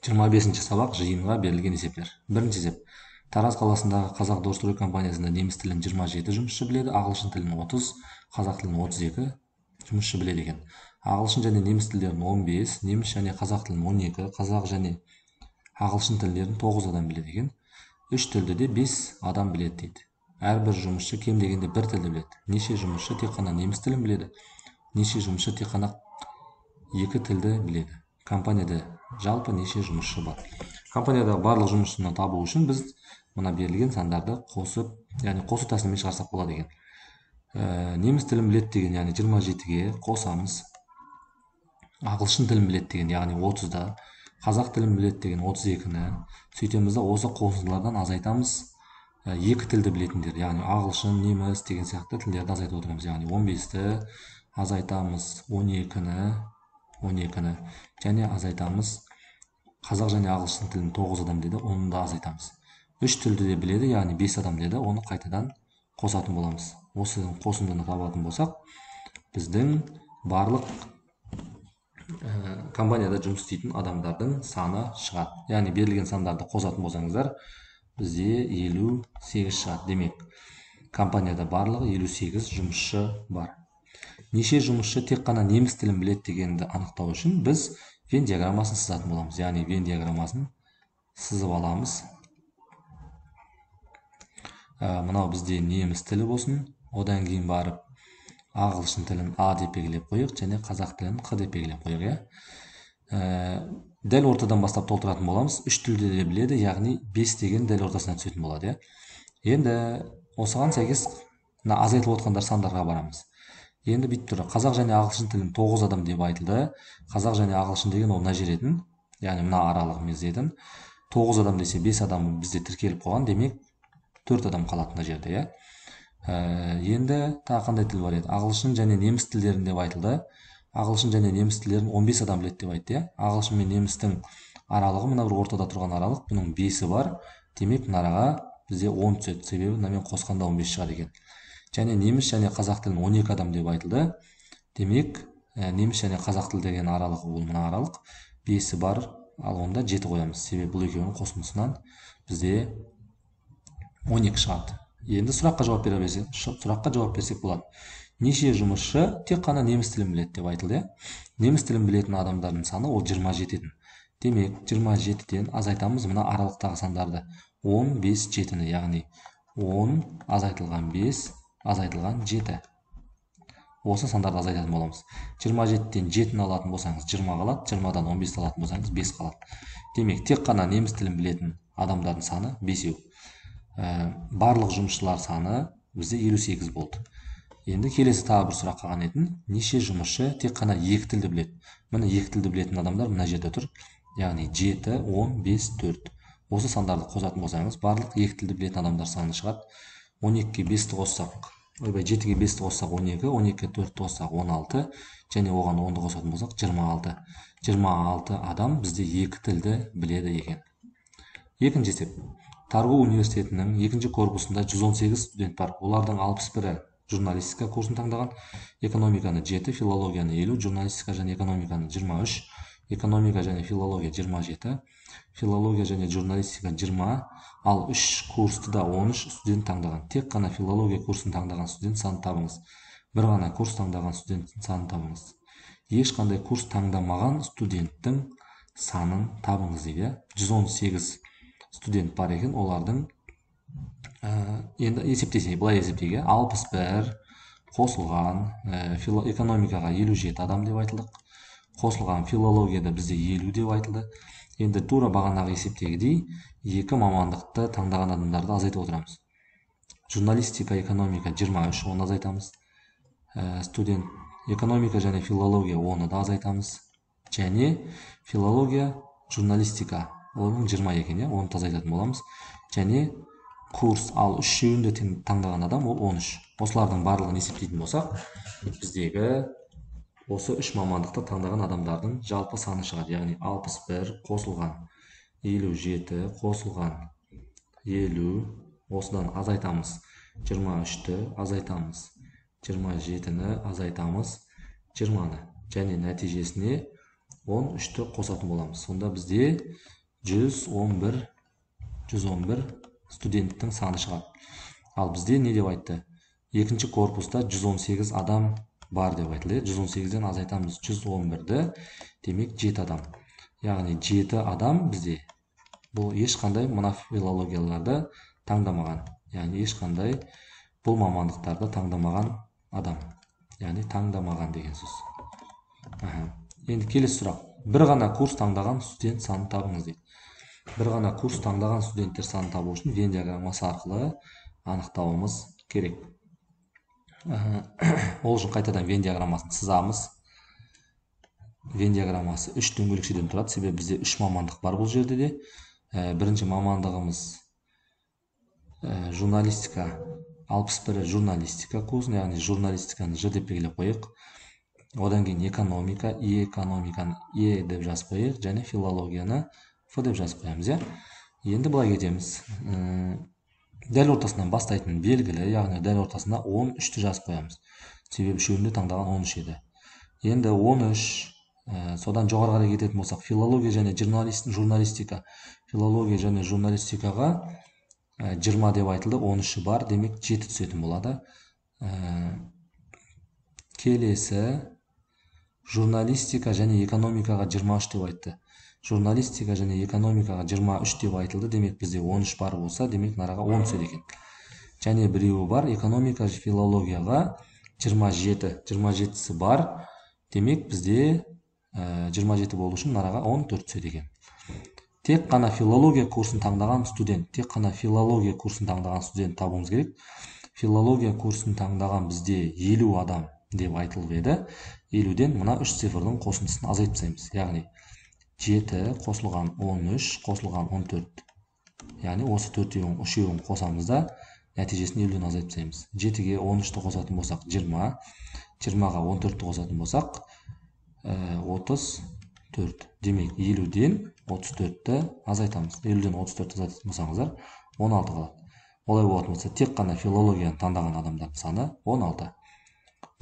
25 сабақ, жиынға берілген есептер. Бірінші есеп. Тараз қаласындағы Қазақ Дорстрой компаниясында неміс тілін 27 жұмысшы біледі, ағылшын тілін 30, қазақ тілін 32 жұмысшы біледі екен. Ағылшын және неміс тілдерін 15, неміс және қазақ тілін 12, қазақ және ағылшын тілдерін 9 адам біледі екен. 3 тілді де 5 адам біледі дейді. Әрбір жұмысшы кем дегенде бір тілді біледі. Неше жұмысшы тек қана неміс тілін біледі, неше жұмысшы тек қана 2 тілді біледі. Компанияда жалпы неше жұмысшы бар? Компанияда барлық жұмысшыны табу үшін біз мына берілген сандарды қосып, яғни қосу тәсілімен шығарсақ болады екен. Неміс тілін біледі деген, яғни 27-ге қосамыз. Ағылшын тілін біледі деген, яғни 30-да. Қазақ тілін біледі деген 32-ні. Сөйтеміз де осы қосындылардан азайтамыз. Екі тілді білетіндер, яғни ағылшын, неміс деген сияқты тілдерді азайтып отырамыз. Яғни 15-ті азайтамыз, 12-ні және азайтамыз. Қазақ және ағылшын тілін 9 адам деді, оны да азайтамыз. 3 тілді де біледі, яғни 5 адам деді, оны қайтадан қосатын боламыз. Осы қосындыны табатын болсақ, біздің барлық компанияда жұмыс істейтін адамдардың саны шығады. Яғни берілген сандарды қосатын болсаңыздар, бізде 58 шығады. Демек, компанияда барлығы 58 жұмысшы бар. Неше жұмысшы тек қана неміс тілін біледі дегенді анықтау үшін біз Венн диаграммасын сызатын боламыз. Яғни Венн диаграммасын сызып аламыз. Мынау бізде неміс тілі болсын, одан кейін барып ағылшын тілін А деп белгілеп қояйық және қазақ тілін Қ деп белгілеп қояйық, иә. Дәл ортадан бастап толтыратын боламыз. 3 тілді де біледі, яғни 5 деген дәл ортасына түсетін болады, иә. Енді осыған сәйкес мына азайтылып отқандар сандарға барамыз. Енді бүйтіп тұр. Қазақ және ағылшын тілін 9 адам деп айтылды. Қазақ және ағылшын деген ол мына жер етін, яғни мына аралық мезетін. 9 адам десе 5 адам бізде тіркеліп қойған, демек 4 адам қалады мына жерде, иә. Енді тағы қандай тіл бар еді? Ағылшын және неміс тілдерін деп айтылды. Ағылшын және неміс тілдерін 15 адам біледі деп айтты, иә. Ағылшын мен немістің аралығы мына бір ортада тұрған аралық, бұның 5-і бар. Демек мына араға бізде 10 түседі, себебі мынамен қосқанда 15 шығады екен. Және неміс және қазақ тілін 12 адам деп айтылды. Демек, неміс және қазақ тілі деген аралық ол мына аралық, 5-і бар, ал онда 7 қоямыз. Себебі бұл екеуінің қосындысынан бізде 12 шығады. Енді сұраққа жауап бере берсек, сұраққа жауап берсек болады. Неше жұмысшы тек қана неміс тілін біледі деп айтылды, иә? Неміс тілін білетін адамдардың саны ол 27 етін. Демек, 27-ден азайтамыз мына аралықтағы сандарды. 10, 5, 7-ні, яғни 10 азайтылған 5 азайтылған 7. Осы сандарды азайтатын боламыз. 27-ден 7-ні алатын болсаңыз 20 қалады, 20-дан 15-ті алатын болсаңыз 5 қалады. Демек, тек қана неміс тілін білетін адамдардың саны 5-еу. Барлық жұмысшылар саны бізде 58 болды. Енді келесі тағы бір сұрақ қалған етін. Неше жұмысшы тек қана екі тілді біледі? Міне екі тілді білетін адамдар мына жерде тұр. Яғни 7, 10, 5, 4. Осы сандарды қосатын болсаңыз, барлық екі тілді білетін адамдар саны шығады. 12-ге 5-ті қоссақ, ойбай, 7-ге 5-ті қоссақ 12, 12-ге 4-ті қоссақ 16, және оған 10-ды қосатын болсақ 26. 26 адам бізде екі тілді біледі екен. Екінші есеп. Таргу университетінің екінші корпусында 118 студент бар. Олардың 61-і журналистика курсын таңдаған, экономиканы 7, филологияны 50, журналистика және экономиканы 23, экономика және филология 27, филология және журналистика 20, ал 3 курсты да 13 студент таңдаған. Тек қана филология курсын таңдаған студент санын табыңыз. Бір ғана курс таңдаған студенттің санын табыңыз. Ешқандай курс таңдамаған студенттің санын табыңыз дейді. 118 студент бар екен, олардың енді есептесек, былай есептейік, 61 қосылған экономикаға 57 адам деп айтылдық, қосылған филологияда бізде 50 деп айтылды. Енді тура бағанағы есептегідей екі мамандықты таңдаған адамдарды азайтып отырамыз. Журналистика, экономика 23, оны азайтамыз. Студент экономика және филология, оны да азайтамыз. Және филология, журналистика, оның 20 екен, иә, оны азайтатын боламыз. Және курс, ал үшеуін де таңдаған адам ол 13. Осылардың барлығын есептейтін болсақ, біздегі осы үш мамандықты таңдаған адамдардың жалпы саны шығады. Яғни 61 қосылған 57 қосылған 50, осыдан азайтамыз 23-ті, азайтамыз 27-ні, азайтамыз 20-ны. Және нәтижесіне 13-ті қосатын боламыз. Сонда бізде 111 студенттің саны шығады. Ал бізде не деп айтты? Екінші корпуста 118 адам бар деп айтылды. 118-ден азайтамыз 111-ді, демек 7 адам. Яғни 7 адам бізде бұл ешқандай мына филологияларды таңдамаған. Яғни ешқандай бұл мамандықтарды таңдамаған адам. Яғни таңдамаған деген сөз. Енді келесі сұрақ. Бір ғана курс таңдаған студент санын табыңыз дейді. Бір ғана курс таңдаған студенттер санын табу үшін Венн диаграммасы арқылы анықтауымыз керек. Ол үшін қайтадан Венн диаграммасын сызамыз. Венн диаграммасы 3 дөңгелекшеден тұрады, себебі бізде 3 мамандық бар бұл жерде де. Бірінші мамандығымыз журналистика, 61-і журналистика курсын, яғни журналистиканы Ж деп белгілеп қояйық. Одан кейін экономика, экономиканы Е деп жазып қояйық, және филологияны Ф деп жазып қоямыз, иә. Енді былай кетеміз. Дәл ортасынан бастайтын белгілі, яғни дәл ортасына 13-ті жазып қоямыз. Себебі үшеуінде таңдаған 13 еді. Енді 13, содан жоғары қарай кететін болсақ, филология және журналистика. Филология және журналистикаға 20 деп айтылды, 13-і бар, демек 7 түсетін болады. Келесі журналистика және экономикаға 23 деп айтты. Журналистика және экономикаға 23 деп айтылды, демек бізде 13 бар болса, демек нараға 10 түседі екен. Және біреуі бар, экономика филологияға 27, 27-сі бар, демек бізде 27 болу үшін нараға 14 түседі екен. Тек қана филология курсын таңдаған студент, тек қана филология курсын таңдаған студент табуымыз керек. Филология курсын таңдаған бізде 50 адам деп айтылып еді. 50-ден мына 3 цифрдың қосындысын азайтып тастаймыз. Яғни 7 қосылған 13 қосылған 14. Яғни осы төртеуін, үшеуін қосамыз да, нәтижесін 50-ден азайтып тастаймыз. 7-ге 13-ті қосатын болсақ 20, 20-ға 14-ті қосатын болсақ 34. Демек 50-ден 34-ті азайтамыз. 50-ден 34-ті азайтатын болсаңыздар 16 қалады. Олай болатын болса, тек қана филологияны таңдаған адамдардың саны 16.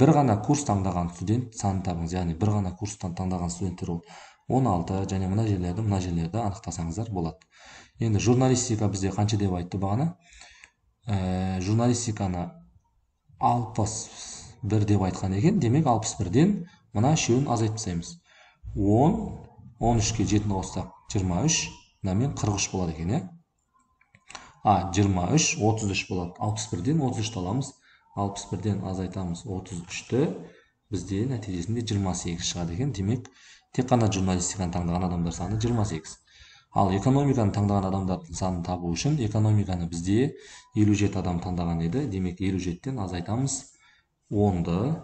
Бір ғана курс таңдаған студент санын табыңыз. Яғни бір ғана курстан таңдаған студенттер ол 16, және мына жерлерді анықтасаңыздар болады. Енді журналистика бізде қанша деп айтты бағана? Журналистиканы 61 деп айтқан екен. Демек 61-ден мына үшеуін азайтып тастаймыз. 10, 13-ке 7-ні қоссақ 23, мынамен 43 болады екен, иә? 23, 33 болады. 61-ден 33-ті аламыз. 61-ден азайтамыз 33-ті. Бізде нәтижесінде 28 шығады екен. Демек, тек қана журналистиканы таңдаған адамдар саны 28. Ал экономиканы таңдаған адамдардың санын табу үшін экономиканы бізде 57 адам таңдаған еді. Демек, 57-тен азайтамыз 10-ды,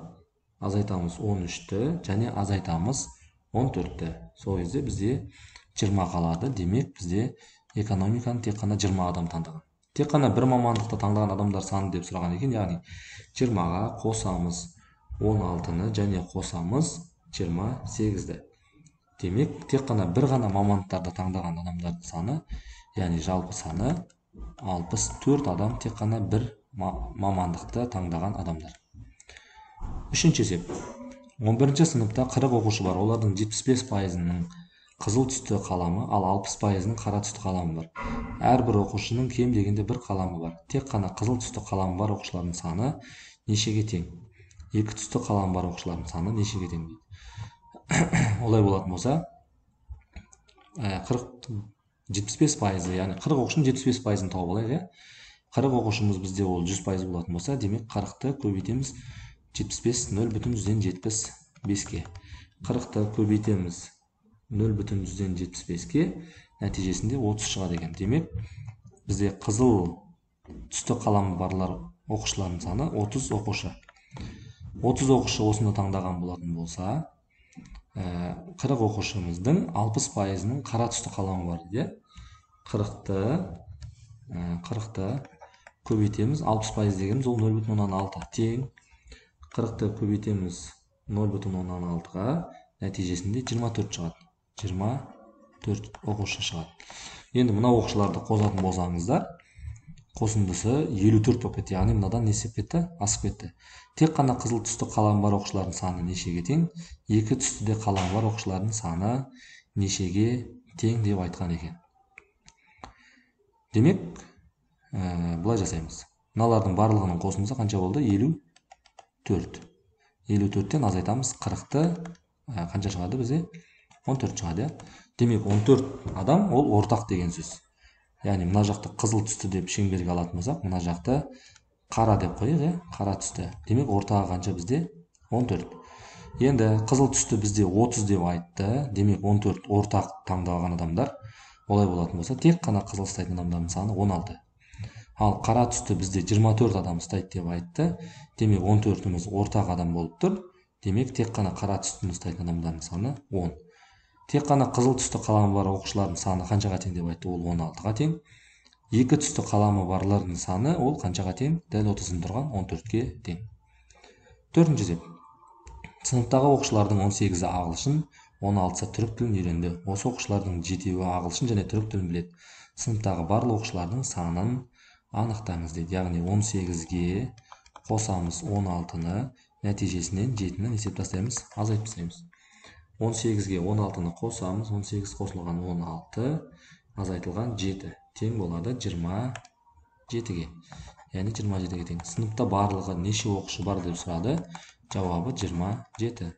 азайтамыз 13-ті және азайтамыз 14-ті. Сол кезде бізде 20 қалады. Демек, бізде экономиканы тек қана 20 адам таңдаған. Тек қана бір мамандықты таңдаған адамдар саны деп сұраған екен. Яғни 20-ға қосамыз 16-ны және қосамыз 28-ді. Демек, тек қана бір ғана мамандықтарды таңдаған адамдардың саны, яғни жалпы саны 64 адам, тек қана бір мамандықты таңдаған адамдар. Үшінші есеп. 11-ші сыныпта 40 оқушы бар. Олардың 75%-ның қызыл түсті қаламы, ал 60%-ның қара түсті қаламы бар. Әрбір оқушының кем дегенде бір қаламы бар. Тек қана қызыл түсті қаламы бар оқушылардың саны нешеге тең? Екі түсті қаламы бар оқушылардың саны нешеге тең дейді. Олай болатын болса, 75%, яғни 40 оқушының 75%-ын тауып алайық, иә? 40 оқушымыз бізде ол 100% болатын болса, демек 40-ты көбейтеміз 75 0,75-ке. 40-ты көбейтеміз 0,75-ке, нәтижесінде 30 шығады екен. Демек, бізде қызыл түсті қаламы барлар оқушылардың саны 30 оқушы. 30 оқушы осыны таңдаған болатын болса, 40 оқушымыздың 60%-ның қара түсті қаламы бар дейді. 40-ты көбейтеміз, 60% дегеніміз ол 0,6 тең. 40-ты көбейтеміз 0,6-ға, нәтижесінде 24 шығады. 24 оқушы шығады. Енді мына оқушыларды қосатын болсаңыздар, Қосындысы 54 болып кетті. Яғни мынадан не істеп кетті? Асып кетті. Тек қана қызыл түсті қаламы бар оқушылардың саны нешеге тең? Екі түсті де қаламы бар оқушылардың саны нешеге тең деп айтқан екен. Демек, былай жасаймыз. Мыналардың барлығының қосындысы қанша болды? 54. 54-тен азайтамыз 40-ты, қанша шығады бізде? 14 шығады, иә? Демек, 14 адам ол ортақ деген сөз. Яғни мына жақты қызыл түсті деп шеңберге алатын болсақ, мына жақты қара деп қояйық, иә? Қара түсті. Демек, ортағы қанша бізде? 14. Енді қызыл түсті бізде 30 деп айтты. Демек, 14 ортақ таңдалған адамдар. Олай болатын болса, тек қана қызыл ұстайтын адамдардың саны 16. Ал қара түсті бізде 24 адам ұстайды деп айтты. Демек, 14-іміз ортақ адам болып тұр. Демек, тек қана қара түстіні ұстайтын адамдардың саны 10. Тек қана қызыл түсті қаламы бар оқушылардың саны қаншаға тең деп айтты? Ол 16-ға тең. Екі түсті қаламы барлардың саны ол қаншаға тең? Дәл ортасында тұрған 14-ке тең. Төртінші есеп. Сыныптағы оқушылардың 18-і ағылшын, 16-сы түрік тілін үйренді. Осы оқушылардың 7-еуі ағылшын және түрік тілін біледі. Сыныптағы барлық оқушылардың санын анықтаңыз дейді. Яғни 18-ге қосамыз 16-ны, нәтижесінен 7-ні есеп тастаймыз, азайтып тастаймыз. 18-ге 16-ны қосамыз, 18 қосылған 16 азайтылған 7 тең болады 27-ге. Яғни 27-ге тең. Сыныпта барлығы неше оқушы бар деп сұрады. Жауабы 27.